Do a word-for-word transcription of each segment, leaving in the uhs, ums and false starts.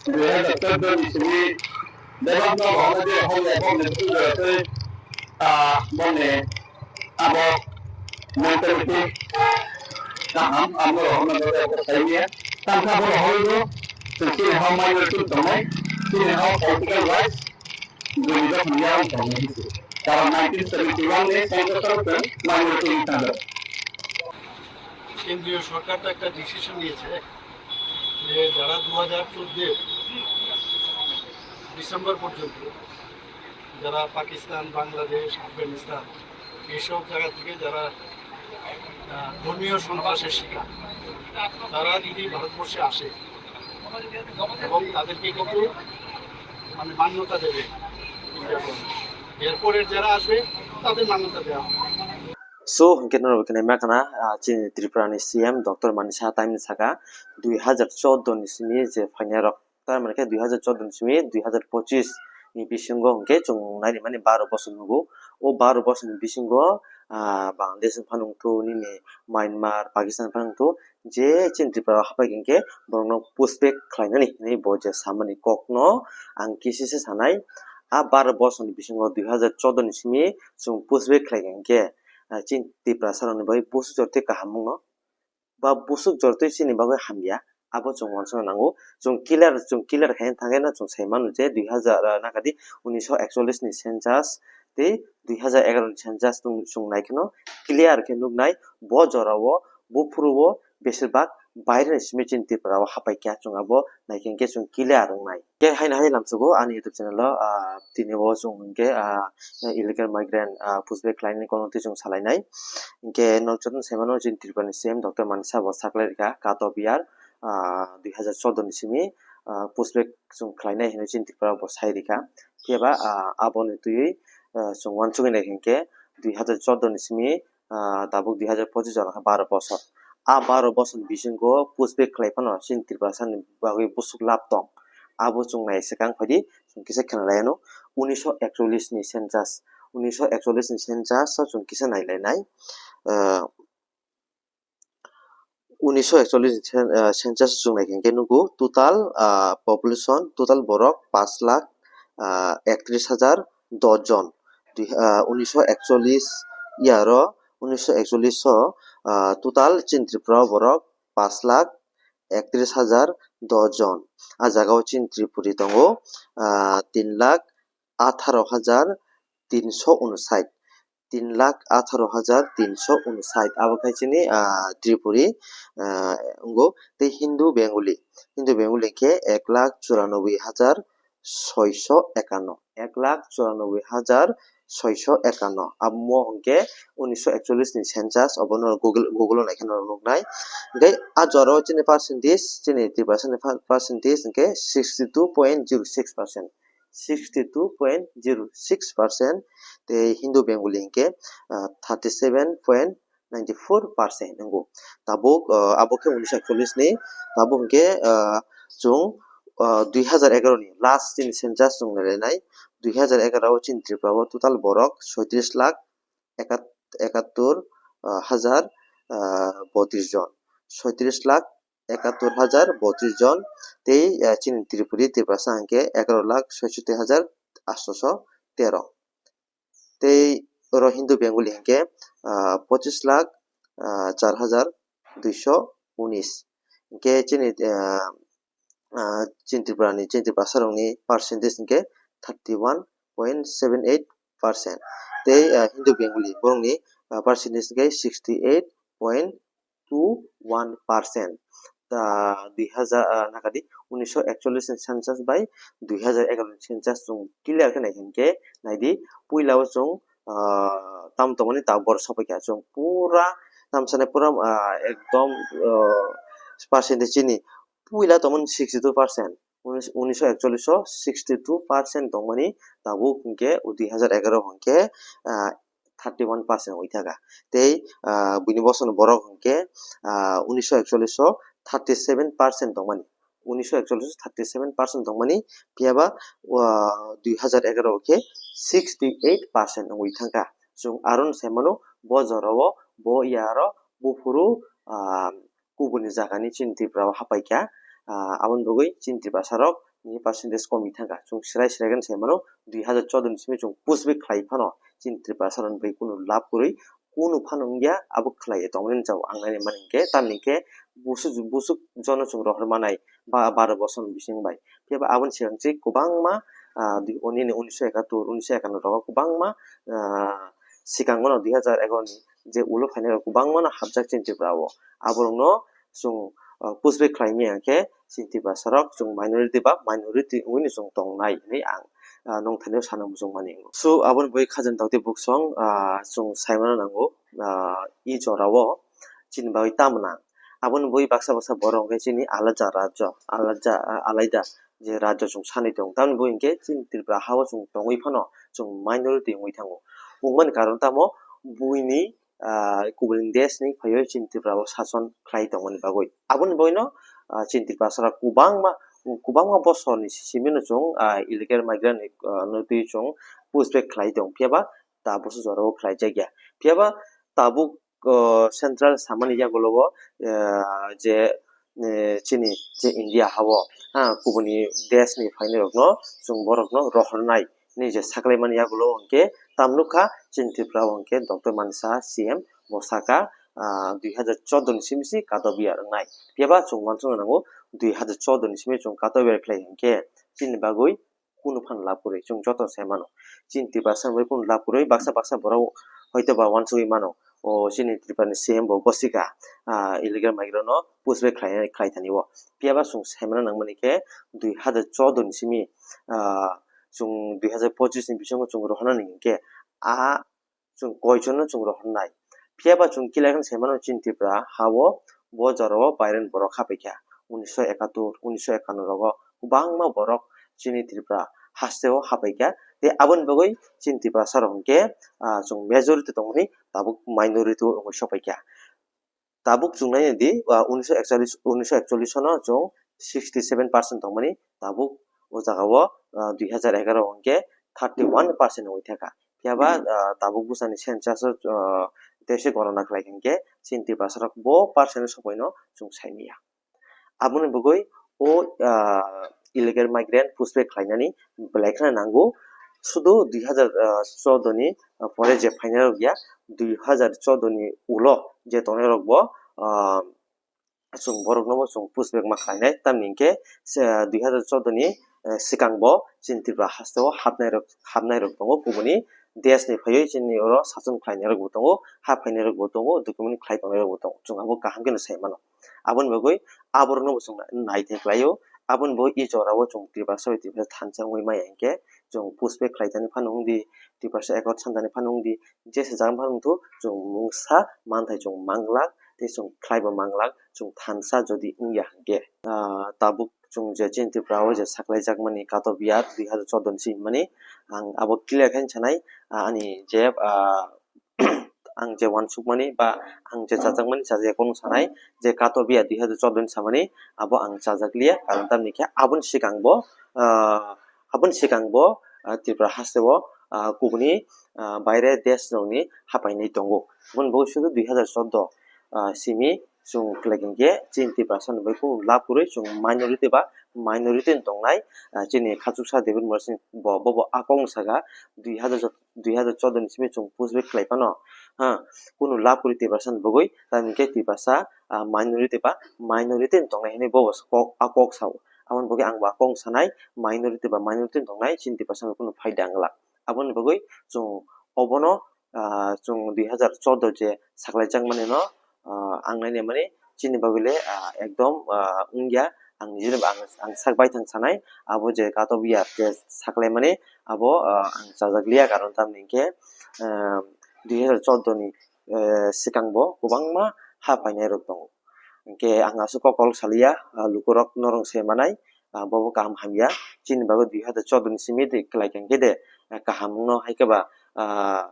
dui hazar chordo ni simi bebak no rohornai de hol ya boni twi, ah, boni abo mentality kaham, amo rohorna bagwi abo saimanya. Tangkha bo rohorwi bo chwng chini ha minority tongnai, chini ha political rights, Jodi jokhon yarwng tongwi hinwi, karon nineteen seventy one ni census o chwng minority wngwi thango. কেন্দ্রীয় সরকার তো একটা ডিসিশন নিয়েছে যে যারা দু হাজার চোদ্দ ডিসেম্বর পর্যন্ত যারা পাকিস্তান, বাংলাদেশ, আফগানিস্তান এইসব জায়গা থেকে যারা আহ, ধর্মীয় সন্ত্রাসের শিকার, তারা যদি ভারতবর্ষে আসে এবং তাদেরকে কিন্তু মানে মান্যতা দেবে ইন্ডিয়া গভর্নমেন্ট, এরপরের যারা আসবে তাদের মান্যতা দেওয়া হবে। So, hwnkhe norok khe naima khna, ah, chini Tripura ni C M Doctor Manisha Tamni saka, dui hazar chordo ni simi je phainai rok, tamoni khe dui hazar chordo ni simi dui hazar pochis ni bisingo hwnkhe chwng naini mani baro bosor nugo. O baro bosor ni bisingo, ah, Bangladesh wngpha nungthu, nini Myanmar, Pakistan wngpha nungthu, je chini Tripura o hapai hwnkhe borokno push back khlainani hinwi bo je samani kokno ang kisisa sanai. A baro bosor ni bisingo dui hazar chordo ni simi chwng push back khlai hwnkhe, ah, chini Tiprasa rokni bagwi busu jotoi kaham wngno. Ba busuk jortwi chini bagwi hamya, abo chwng uansukna nango. Chwng clear, chwng clear khaina thangkheno chwng sai mano je dui hazar, ah, nakadi unisho ekchollish ni census tei dui hazar egaroh ni census chwng, chwng naikheno clear khe nuknai, bo jorao buphuru o beshirbak baireni simi chini Tripura o hapaikha, chwng abo naikhe hwnkhe chwng clear wngnai. Khe haino hai lamsogo ani YouTube channel o, ah, tini bo chwng hwnkhe, ah, illegal migrant, ah, push back khlainani kono twi chwng salainai. Hwnkhe nok jotono sai mano chini Tripura ni C M Doctor Manisha bo saklai rikha cut off year, ah, dui hazar chordo ni simi, ah, push back chwng khlainai hinwi chini Tripura bo sai rikha. Phiya ba, ah, aboni twiwi, ah, chwng uansugwi nai hwnkhe dui hazar chordo ni simi, ah, tabuk dui hazar pochis jora khe baro bosor. A baro bosor ni bisingo push back khlai phano chini Tiprasani bagwi busuk lab tong. Abo chwng nai swkang phaidi, chwng kisa khna lai anw. Unisho ekchollish ni census, unisho ekchollish ni census o chwng kisa nai lai nai. Ah, unisho ekchollish ni cen-, ah, census chwng nai hwnkhe nugo total, ah, population, total borok pash lakh, ah, ektris hajar dos jon. Dui, ah, unisho ekchollish year o, unisho ekchollish o, ah, total chini Tripura o borok pash lakh ektris hajar dos jon. A jaga o chini Tripuri tongo, ah, tin lakh atharo hajar tinso unsait. Tin lakh atharo hajar tinso unsait. Abo khai chini, ah, Tripuri, ah, wngo. Tei Hindu Bengali. Hindu Bengali khe ek lakh churanobboi hajar soiso ekanno. Ek lakh churanobboi hajar soiso ekanno. Amo hwnkhe unisho ekchollish ni census, obono Google, Google o naikhe norok nuknai. Hwnkhe a jora o chini percentage, chini Tiprasani per-, percentage hwnkhe sixty two point zero six percent. Sixty two point zero six percent, tei Hindu Bengali hwnkhe, ah, thirty seven point ninety four percent wngo. Tabuk, ah, abo khe unisho ekchollish ni, tabuk hwnkhe, ah, chwng, ah, dui hazar egaroh ni last chini census chwng nailainai. Dui hazar egaroh o chini Tripura o total borok soitris lakh ekat-, ekattor, ah, hajar, ah, botris jon. Soitris lakh ekattor hajar botris jon, tei, ah, chini Tripuri, Tiprasa hwnkhe egaroh lakh soichoti hajar atsho tero. Tei oro Hindu Bengali hwnkhe, ah, pochis lakh, ah, char hajar duiso unis. Hwnkhe chini, ah, ah, chini Tripura ni, chini Tiprasa rokni percentage hwnkhe thirty one point seven eight percent. Tei, ah, Hindu Bengali borokni, ah, percentage hwnkhe sixty eight point two one percent. Ah, dui hazar, ah, nakadi, unisho ekchollish ni census bai dui hazar egaroh ni census chwng clear khe nai hwnkhe, naidi, puila o chwng, ah, tam tongmani tabuk borok sokphaikha, chwng pura tamsani pura, ah, ekdom, ah, percentage chini puila tongmani sixty two percent, unis-, unisho ekchollish o sixty two percent tongmani tabuk hwnkhe o dui hazar egaroh hwnkhe, ah, thirty one percent wngwi thangkha. Tei, ah, buini bosongni borok hwnkhe, ah, unisho ekchollish o thirty seven percent tongmani. Unisho ekchollish o thirty seven percent tongmani, phiyaba, ah, dui hazar egaroh khe sixty eight percent wngwi thangkha. Chwng aro sai mano bo jorao bo yaro buphuru, ah, kubuni jagani chini Tripura o hapaikha, ah, aboni bagwi chini Tiprasa rok ni percentage komi thangkha. Chwng srai srai khe sai mano, dui hazar choudo ni simi chwng push back khlai phano chini Tripura sarok bai kunu lab kwrwi, kunu phano wngya, abo khlai tongmani jao ang nai mani hwnkhe, tamni hwnkhe busuk, busuk jono chwng rohor manai ba baro bosor ni bising bai. Phiya ba aboni swkang se kwbangma, ah, di-, nini unisho ekatur, unisho ekanno rogo kwbangma, ah, swkang mano dui hazar egaroh ni je ulo phainai rok kwbangma no hapjak chini Tripura o. Aborokno chwng, ah, push back khlai maya khe chini Tiprasa rok chwng minority ba minority wngwi no chwng tongnai hinwi ang, ah, nongthani o sana muchung mani. So, aboni bagwi khajani tawtwi buksong, ah, chwng sai mano nango, ah, i jora o chini bagwi tamo nang. Aboni bagwi baksa baksa borok hwnkhe chini alaja rajyo, alaja, ah, alaida je rajyo chwng sanwi tong. Tamoni bagwi hwnkhe chini Tripura ha o chwng tongwi phano chwng minority wngwi thango. Wngmani karon tamo buini, ah, kubuni desh ni phaiwi chini Tripura o sason khlai tongmani bagwi. Aboni bagwi no, ah, chini Tripura sara kwbangma, kwbangma bosor ni simi no chwng, ah, illegal migrant ni, ah, no twi chwng push back khlai tong. Phiya ba ta bwswk jora o khlai jak ya. Phiya ba tabuk, ah, central samani yagulo o, ah, je, eh, chini je India ha o, ha, kubuni desh ni phainai rok no chwng borok no rohor nai. Ni je saklaimani yagulo hwnkhe tam nukha chini Tripura o hwnkhe Doctor Manisha C M bo saka, ah, dui hazar choudo ni simi si kato biyar wngnai. Phiya ba chwng uansukna nango dui hazar choudo ni simi chwng kato biyar khlai hwnkhe chini bagwi kunu phano lab kwrwi chwng joto sai mano. Chini Tiprasa bai kunu lab kwrwi baksa baksa borok hoito ba uansugwi mano. O chini Tripura ni C M bo gosika, ah, illegal migrant no push back khlai, khlai thani o. Phiya ba chwng sai mano nangmani khe dui hazar choudo ni simi, ah, chwng dui hazar pochis ni bisingo chwng rohornani hinkhe a chwng koichonno chwng rohornai. Phiya ba chwng kila khe sai mano chini Tripura ha o bo jora o Bairen borok hapaikha. Unisho ekatur, unisho ekanno rogo kwbangma borok chini Tripura haste o hapaikha. Tei aboni bagwi chini Tiprasa rok hinkhe, ah, chwng majority tongmani tabuk minority o wngwi sopaikha. Tabuk chwng nai di, ah, unisho ekchollish, unisho ekchollish no chwng sixty seven percent tongmani, tabuk o jaga o, ah, dui hazar egaroh hwnkhe thirty one percent wngwi thangkha. Phiya ba, ah, tabuk bwsani census o, ah, tei se gorona khlai kha hinkhe chini Tiprasa rok bo percent sopoino chwng sai manya. Aboni bagwi o, ah, illegal migrant push back khlainani belai kheno nango. Sudu dui hazar choudo ni, ah, pore je phainai rok ya, dui hazar choudo ni ulo je tongnai rok bo, ah, chwng borok no bo chwng push back ma khlainai. Tamni hinkhe, se, dui hazar choudo ni, eh, swkang bo chini Tripura haste o hapnai rok, hapnai rok tongo kubuni desh ni phaiwi chini oro sachon khlainai rok bo tongo, ha phainai rok bo tongo, document khlai tongnai rok bo tongo. Chwng abo kaham kheno sai mano. Aboni bagwi aborokno bo chwng nai thai khlaio. Aboni bagwi i jora o chwng Tiprasa bai Tiprasa thansa wngwi maya hinkhe chwng push back khlai thani phano wng di, Tiprasa accord san thani phano wng di, jesa jagani phano wng thung, chwng mungsa manthai chwng manglak tei chwng khlai bo manglak, chwng thansa jodi wng ya hinkhe. Ah, tabuk chwng je chini Tripura o je saklai jakmani kato biyar dui hazar choudo ni simi mani ang abo clear khe sanai, ah, ani je, ah, ang je uansukmani ba ang je chajakmani chajakya kono sanai je kato biya dui hazar choudo ni samani abo ang chajak liya, karon tamni khe aboni swkang bo, ah, aboni swkang bo, ah, Tripura haste o, ah, kubuni, ah, baire desh rokni hapainai tongo. Aboni bagwi sudu dui hazar choudo, ah, simi chwng khlai khe chini Tiprasa ni bagwi kunu lab kwrwi chwng minority ba minority ni tongnai, ah, chini khachuksa David Murasing bo, bo, bo a kok saka dui hazar dui hazar choudo ni simi chwng push back khlai phano, ha, kunu lab kwrwi Tiprasa ni bagwi, tamni khe Tiprasa, ah, minority ba minority ni tongnai hinwi bo kok, a kok sao. Aboni bagwi ang bo a kok sanai, minority ba minority ni tongnai chini Tiprasa ni kunu phaida wng glak. Aboni bagwi chwng obono, ah, chwng dui hazar choudo je saklai jakmani no, ah, ang nai mani chini bagwi le, ah, ekdom, ah, wngya, ang nijini bo ang, ang sak baithang sanai, abo je kato biya je saklaimani, abo, ah, ang chajak liya, karon tamni hinkhe, ah, dui hazar choudo ni, eh, swkang bo kwbangma ha painai rok tongo. Hinkhe ang aswk kok kolok saliya, ah, lukurok norok se manai, ah, bobo kaham hamya, chini bagwi dui hazar choudo ni simi de kwlai kha hinkhe de, ah, kaham wngno hai khe ba, ah,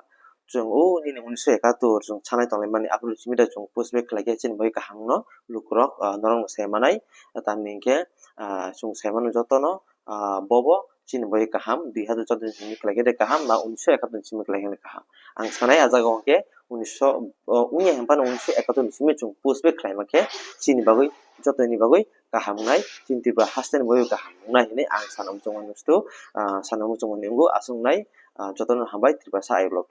chwng o nini unisho ekatur chwng sanai tonglaimani, aphuru simi de chwng push back khlai khe chini bagwi kaham wngno lukurok, ah, norokno sai manai, tamni hinkhe, ah, chwng sai mano jotono, ah, bobo chini bagwi kaham, dui hazar choudo ni simi khlai khe de kaham, ba unisho ekatur ni simi khlai khe de kaham. Ang sanai ah jaga o hinkhe unisho, o, wngya hinphano unisho ekatur ni simi chwng push back khlaima khe chini bagwi jotoni bagwi kaham wngnai, chini Tripura hasteni bagwi kaham wngnai hinwi ang sana muchungmani, ah, sana muchungmani wngo. Aswk wngnai, ah, jotono hambai Tripura sa I vlog.